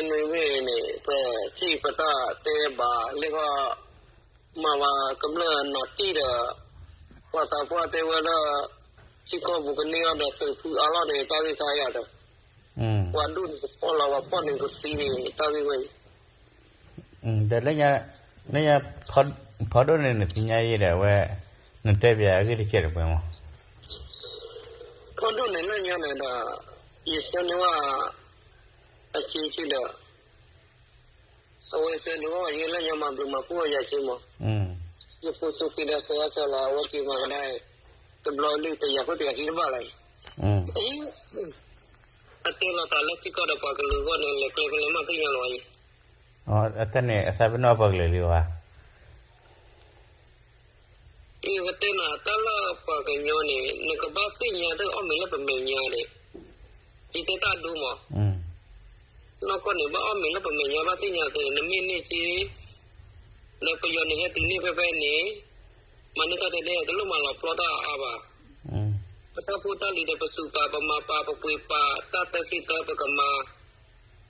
နွံဘ့ၣ်န့ၣ် ပထံၣ်ပတၢ်တဲဘၣ်လၢဂီၢ် မၤဝဲကမျၢၢ်နးတံၢ်ဒီး ပှၤသးပှၢ်တဲဝဲလၢ ထံကီၢ်ပူၤကန့ၢ်အီၤဒီးသုးဖုအါလီၢ်န့ၣ် တၢ်ဂ့ၢ်ခါယၤဒီး ပှၤဒိၣ်န့ၣ်ကဖီၣ်လီၤ ပှၤဖီၣ်န့ၣ်ကသံန့ၣ် တၢ်ဂ့ၢ်ဝဲအံၤ ဒီးလၢညါ ဖီဒိၣ်န့ၣ် နသ့ၣ်ညါယဲဒီးအဝဲ နတဲပၠးအဂ့ၢ်တကဲးတပှဲၤမး ဖီဒိၣ်န့ၣ်လၢညါန့ၣ်ဒီး ယဆၢန့ၢ်ဝဲ အက့က့ဒီး အဝဲဆၢန့ၢ်ဝဲယဲလၢညါမၤဘျုးမၤဖှိၣ်အီၤယၤက့မး ယဖိဆိးက့ဒီးဆၢဂၤဆၢလီၤ အဝဲက့ၤမၤကဒါ တဘျီလၢတယၤဃိတယၤခံတဘၣ်လၢၤ အတဲလီၤသးလၢထံကီၢ်ဒီးပှၤကလုာ်အဂီၢ်န့ၣ် လဲၤကျဲဖဲလဲၣ်မးသ့ၣ်ညါလီၤအံၤ အတၢ်န့ၣ် အသးပ့ၤနီၣ်ပှၤကလုာ်လံဧါ ယကတဲနၤတၢ်လၢပှၤကညီန့ၣ် နကဘၣ်သ့ၣ်ညါတၢ်အီၣ်မ့ၤလၢပမဲာ်ညါန့ၣ် ယတဲတၢ်ဒိမး နီၢ်ကီၢ်န့ၣ် ဘၣ်အီၣ်မ့ၤလၢပမဲာ်ညါ ဘၣ်သ့ၣ်ညါသ့ နမ့ၢ်န့ၢ်က့ ဒီးပယီၤန့ၣ်ဟဲတုၤန့ၢ်ဖဲဖဲန့ၣ် မၤန့ၢ်တၢ်တဲဒဲ တလိၣ်မၤလီၤပျီတၢ်အါဘၣ် ပတၢ်ဖိတၢ်လံၤဒီးပစူးပာ် ပမၤပာ် ပပှ့ၤပာ် တၢ်သၢခံသၢပကမၤ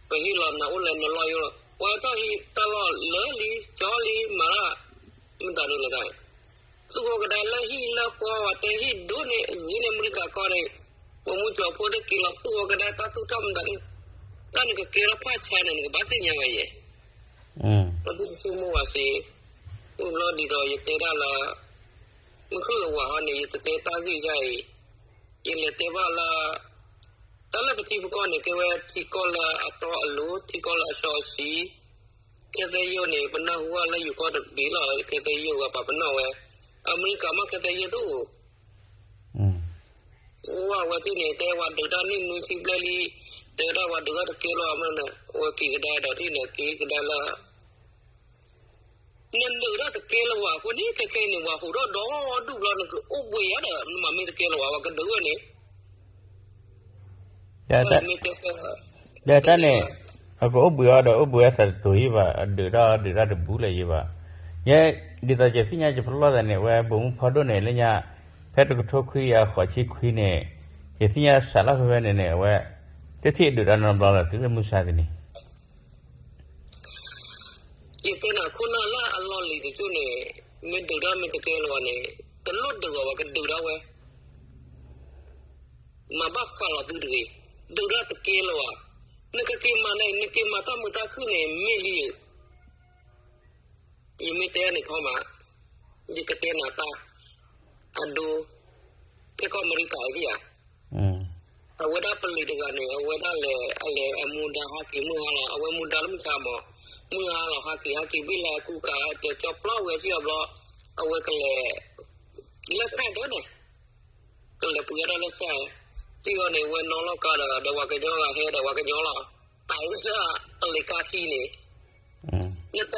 ပဟ့ၣ်လီၤနၤအိၣ်လၢနလီၢ်ယိလီၤ ပှၤတၢ်ဟ့ၣ်တၢ်လီၢ်လၢလံ ကၠီလံ မၤတၢ် မတၤဒ်လဲၣ်တၢ် သူၣ်ဝီကဒါလၢဟံၣ်လၢဃီ ပှၤတဲဟံၣ်ဒိၣ်န့ၣ် အဂ့ၤန့ၣ် အမဲရကၤကီၢ်န့ၣ် ပှၤမူကၠီၤဖိတက့ၤလီၤသူၣ်ဝီကဒါတၢ်သူၣ်ထီၣ်မတၤဒ် တၢ်န့ၣ်ကကဲထီၣ်ဖးဆါန့ၣ် နကဘၣ်သ့ၣ်ညါဘၣ်ယဲ ပဒိၣ်တဆိကမိၣ်ဘၣ်စ့ အိၣ်ဘျီဒ်သိးယတဲဒၣ်လၢ မုၢ်ခုၣ်အဝၤဟီန့ၣ် ယတတဲတၢ်ဂ့ၢ်ယါအံၤ ယလဲၤတဲဘၣ်လၢ တၢ်လၢပထံပကီၢ်န့ၣ် ကဲဝဲထံကီၢ်လၢအတီအလိၤ ထံကီၢ်လၢအစီအဆှံ ခဲသဲယိာ်န့ၣ် ပနၢ်ဟူဘၣ်လၢယိၤကီၢ်တဘ့ၣ်လီၤ ခဲသဲယိာ်ဂၤပာ်ပနီၣ်ဝဲ အမဲရကၤမ့ၢ်ခဲသဲယိာ်တအိၣ် အိၣ်ဝဲသ့ၣ်န့ၣ် တဲဝဲဒုးတၢ်န့ၢ်နွံဆံဘျဲၣ်လံ တဲဝဲဒၣ်ပှၤဒုးတၢ်တကဲလၢၤမ့ၢ်န့ၣ် အဝဲက့ၤကဒါဒီးထံၣ်န့ၣ် က့ၤကဒါလၢ နဒုးတၢ်တကဲလၢၤဘၣ်အဃိန့ၣ် ခဲခဲအံၤန့ၣ် ပှၤဟူးထီၣ်ဒီဒူၣ်ဘျီ နကအိၣ်ဘှံးယါဒီး နမၤမ့ၢ်တကဲလၢၤဘၣ် ပှၤကဒုးဝဲန့ၣ် ဒီးတၢ်န့ၣ် အကအိၣ်ဘှံးအီၤဒီး အိၣ်ဘှံးအသးတတိၤယံၢ်ဘၣ်, အဒုးတၢ်အီၤဒုးတၢ်တဘူးလၢၤယံၢ်ဘၣ်. ယဲ ဒ်သိးယသ့ၣ်ညါယပလီၢ်သးန့ၣ် အဝဲဘိးမုၢ်ဖီဒိၣ်န့ၣ် လၢညါ ဖဲတကထိခွံကယၤဃိးဆံခွံန့ၣ် ယသ့ၣ်ညါစးထီၣ်ဖဲဖဲန့ၣ်န့ၣ် အဝဲ တထံၣ်အဒုးတၢ်နီတဘျီလၢၤ တုၤလၢမုၢ်ဆါတနံၤ ယတဲနၤခိၣ်နၢ်လၢအလီၢ်လံၤတကၠိၢ်န့ၣ် မ့ၢ်ဒုးတၢ်မ့ၢ်တကဲလၢၤဘၣ်န့ၣ် တလိၣ်ဒုးအီၤဘၣ် ကဒုးတၢ်ဝဲ မၤဘၣ်ဃးလီၤသုတဂ့ၤ, ဒုးတၢ်တကဲလၢၤဘၣ်. နကက့ၤမၤန့ၣ် နက့ၤမၤတၢ်မုာ်တၢ်ခုၣ်န့ၣ် မ့ၢ်လံ ယမ့ၢ်တဲန့ၣ်ခီမး, ယကတဲနၤတၢ် အဒိ ဖဲကီၢ်အမဲရကၤဧါ, အဝဲဒၣ်ပလံၤတဂၤန့ၣ် အဝဲဒၣ်လဲၤ အလဲၤအမူဒါဟးက့ၤမုၢ်ဟါလီၤ. အဝဲမူဒါလၢမုၢ်ဆါမး, မုၢ်ဟါလီၤ ဟးက့ၤ ဟးက့ၤဘ့ၣ်လဲၤအကူကၤ တဲကၠီပျီဝဲကံၢ်အဘျီ, အဝဲကလဲၤ လၢစဲၣ်ဒၢန့ၣ် ကလဲၤပှ့ၤအီၣ်တၢ်လၢစဲၣ်, သံအီၤန့ၣ် ဝဲနီၣ်လီၢ်ကါဒီး ဒီးပှၤကညီဂၤဟဲဒီးပှၤကညီလီၤ. ပာ်ဝဲဒၣ်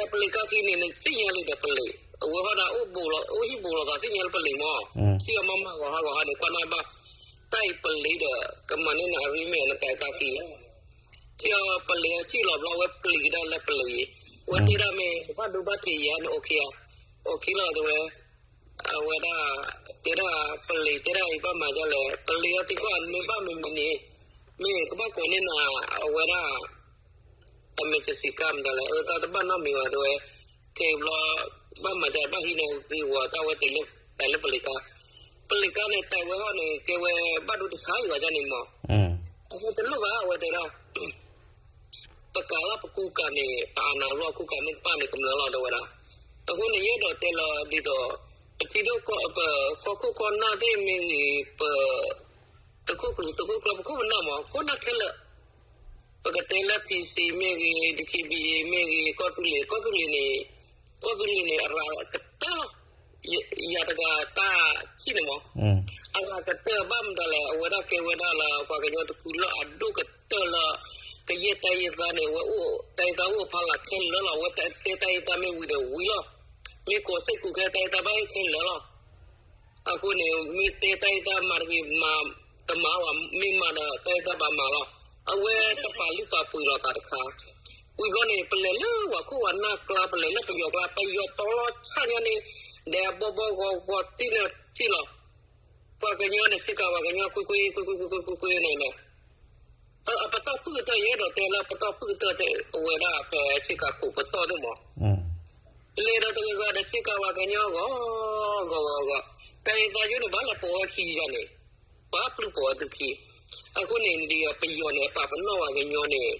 ပလံၤကါခံန့ၣ်, နတဲပလံၤကါခံန့ၣ် နသ့ၣ်ညါလံဒီးပလံၤ, အဝဲဟီဒၣ်အိၣ်ဘူးလီၤ အိၣ်ဟံၣ်ဘူးလီၤသးသ့ၣ်ညါလၢပလံၤမး, ထံၣ်အီၤမးမးဂီၤဟါဂီၤဟါန့ၣ် ကွၢ်နၢ်ဘၣ်, တၢ်အံၤပလံၤဒီး ကမၤန့ၢ်နၤအရံမ့ၢ်နတဲကါခံ, ထံၣ်အီၤပလံၤအီၤထံၣ်လီၤဘျီဝဲပျံၤကဒါလၢပလံၤ, ဝဲတဲဒၣ်မ့ၢ် ကဘၣ်ဒိဘၣ်ထံးယၤန့ၣ် အိၣ်ခံဧါ, အိၣ်ခံလီၤတဲဝဲ အဝဲဒၣ် တဲဒၣ်ပလံၤတဲဒၣ်အံၤဘၣ်မၤဒ်လဲၣ်, ပလံၤအီၤသံကွၢ်မ့ၢ်ဘၣ်မံၤမံၤန့ၣ်, မ့ၢ်ကဘၣ်ကိးန့ၢ်နၤ အဝဲဒၣ် အမဲာ်ကစံးကါမတၤလဲၣ်, အတၢ်တဘၣ်နီတမံၤဘၣ်တဲဝဲ, ခဲအံၤဘျီ ဘၣ်မၤဒ်လဲၣ် ဘၣ်ဟံးန့ၢ်ဂ့ၢ်ဝီတၢ်ဝဲတ့ၢ်လၢ တၢ်လၢပလံၤကါ, ပလံၤကါန့ၣ် တၢ်ဝဲဟီန့ၣ် ကဲဝဲဘၣ်ဒိတဆါအံၤဘၣ်န့ၣ်မး, အဝဲတလိၣ်ဘၣ် အဝဲတဲဒၣ် ပကးလီၤပကူကၤန့ၣ် ပအနၢ်လီၤကူကၤမ့ၢ်တပၣ်န့ၣ်ကမျၢၢ်လီၤတဲဝဲဒၣ်, အဃိန့ၣ်ယအဲၣ်ဒိးတဲလီၤဒ်သိး ပထံဒိၣ်ကီၢ် ပကီၢ်ခိၣ်ကီၢ်နၢ်သ့ၣ်မ့ၢ်ဂ့ၤ ပ သုးခိၣ်ကျၢၢ် သုးခိၣ်ကျၢၢ် ပခိၣ်ပနၢ်မး ခိၣ်နၢ်ခဲလၢာ်, ပကတဲလၢ PC မ့ၢ်ဂ့ၤ DKBA မ့ၢ်ဂ့ၤ ကီၢ်သူလ့ၤ ကီၢ်သူလ့ၤန့ၣ်, ကီၢ်သူလ့ၤန့ၣ် အရၤကတၢၢ်လီၤ, ယၤတဂၤတၢ်ထံၣ်န့ၣ်မး, အရၤကတၢၢ်ဘၣ်မတၤလဲၣ် အဝဲဒၣ်ကဲဝဲဒၣ်လၢ ပှၤကညီတဖုလၢအဒိၣ်ကတၢၢ်လၢ ကယဲၢ်တၢ်ယဲၢ်သးန့ၣ် အဝဲအိၣ်တၢ်ယဲၢ်သးအိၣ်အဖီလာ်ခဲလၢာ်လီၤ, အဝဲတဲတၢ်ယဲၢ်သးမ့ၢ်ဝံၤဒီးဝံၤလီၤ, မ့ၢ်ကိးစ့ၢ်ကီးခဲတၢ်ယဲၢ်သးဘၣ်ဟ့ၣ်ခဲလၢာ်လီၤ. အဃိန့ၣ် မ့ၢ်တဲတၢ်ယဲၢ်သးမၤတဂ့ၤမၤ, တမၤဘၣ် မ့ၢ်မၤဒီးတၢ်ယဲၢ်သးဘၣ်မၤလီၤ. အဝဲတပာ်လုၢ်ပာ်ပှ့ၤလီၤသးတခါ, ဝံၤဘျီန့ၣ် ပလဲၤလၢပှၤခိၣ်ပှၤနၢ်ကျါ ပလဲၤလၢပယီၤကျါ ပယီၤကျါပယီၤတီလီၤဆၣ်ညါန့ၣ်, ဒီးအဘီဘီဂီၤဂီၤတ့ၢ်န့ၣ်ထံၣ်လီၤ, ပှၤကညီန့ၣ် စ့ၢ်ကီးပှၤကညီကွ့ၢ်ကွ့ၢ်ကွ့ၢ်ကွ့ၢ်ကွ့ၢ်ကွ့ၢ်ကွ့ၢ်န့ၣ်, အပတီၢ် ပတၢ်ဖုၣ်ကတၢၢ် ယအဲၣ်ဒိးတဲလၢပတၢ်ဖုၣ်ကတၢၢ်တဲအဝဲဒၣ်ဖဲဆ့ကၤခိၣ်ပတီၢ်န့ၣ်မး, လဲၤဒီးတဂၤဂၤဒီးဆ့ကၤဝဲကညီဂီၤဂီၤဂီၤဂီၤ, တၢ်အံၤသးယိန့ၣ် ဘၣ်လၢပဝဲခံယၤန့ၣ်, ပှၤပျုၢ်ပိာ်အသုခံ, အဃိန့ၣ်ဒ်ပယီၤန့ၣ် ပာ်ပနီၣ်ဝဲကညီန့ၣ်,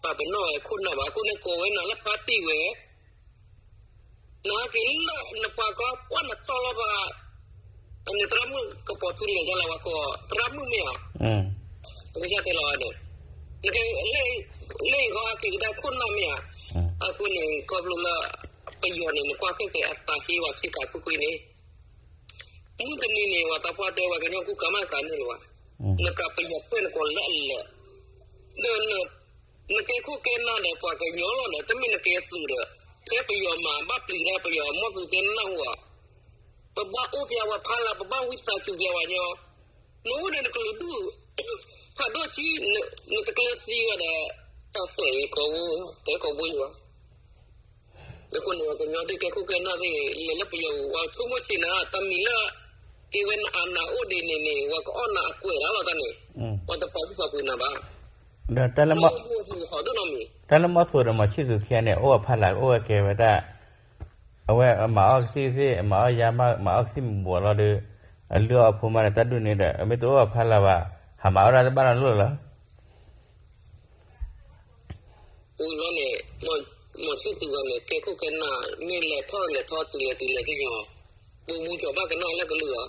ပာ်ပနီၣ်ဝဲခိၣ်နၢ်ဘၣ် အဃိန့ၣ်ကိးဝဲနၤလၢဖါတံၢ်ဝဲ နဟဲက့ၤလၢနပှၤကီၢ်ပှၢ်နတီၢ်လီၤသး, အန့ၣ်သရၣ်မုၣ်ကပီၤထူလဲၤကလၤဝဲကီး သရၣ်မုၣ်မ့ၢ်ဧါ, အကစၢ်တဲလီၤန့ၣ်, နက, လၢယဂီၢ်ဟဲက့ၤကဒါခိၣ်နၢ်မ့ၢ်ဧါ, အဃိန့ၣ် ခီဖျိလၢ ပယီၤန့ၣ် နကွၢ်ခဲကဲအသးဟ့ဝဲဆ့ကၤကွ့ၢ်ကွ့ၢ်န့ၣ်, မုၢ်တနံၤန့ၣ် ဝဲသးပှၢ်တဲဝဲကညီကူကၤမးကၤန့ၣ်လီၤ, နကပယီၤကွဲးနကိးလၢအလဲၤ, ဒီး နကဲခိၣ်ကဲနၢ်ဒီးပှၤကညီလီၤဒီး တမ့ၢ်နကဲသုးဒီး, ဖဲပယီၤမၤဘၣ်ပျံၤတၢ် ပယီၤမီၢ်သူကဲနၢ်ဟူဧါ, ပဘၣ်အိၣ်ပျဲဝဲဖးလၢ ပဘၣ်ဝံသးစူၤပျဲဝဲညီ, နအိၣ်ဒီးနကလုာ်ဒူၣ်, ဖးဒိၣ်ကံ, နကကျၢၤသံဝဲဒီး, တၢ်သွဲၣ်အံၤကိးဝဲ, တဲကိးဘိယၤ အဃိန့ၣ် ကညီသ့ၣ်ကဲခိၣ်ကဲနၢ်သ့ၣ် လဲၤလၢပယီၤပူၤ ပှၤဆိကမိၣ်ဆံးနၤ တၢ်မံၤလၢ ကဲဝဲနအနၢ်အိၣ်ဒ်န့ၣ်န့ၣ် ပှၤကအီၣ်နၤအကွဲးဒၣ်လီၤတၢ်န့ၣ်, ပှၤတပာ်သူၣ်ပာ်ပှ့ၤနၤဘၣ်, ဒီးတၢ်လၢမီၢ်သူဒီးမီၢ်ဆံးသူခံဂၤန့ၣ် အိၣ်အဖီလာ်အိၣ်ဝဲကဲဝဲဒၣ်, အဝဲမၤအီၣ်ကသံၣ်ကသ့ၣ် မၤအီၣ်ယါမး မၤအီၣ်ကသံၣ်မူၤဘှီးလီၤဒီး, အလုၢ်အီၣ်အဖိမးဒီးတၢ်ဒူၣ်န့ၣ်ဒီး အမ့ၢ်တအိၣ်အဖီလာ်ဘၣ်, ဟးမၤအီၣ်တၢ်တဘၣ်နီတလိၣ်လီၤ. အဃိန့ၣ်, မီၢ်ဆံသူဂၤန့ၣ် ကဲခိၣ်ကဲနၢ် မ့ၢ်လဲၤထီၣ်လဲၤထီၣ်တုၤလဲၤတုၤလဲၤသ့ၣ်ညါ, ဘိမူကၠီၤဘၣ်ကနၣ်လၢကလုၢ်အီၤ,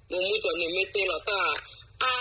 ဘိမူကၠီၤန့ၣ်မ့ၢ်တဲလီၤတၢ်, အါ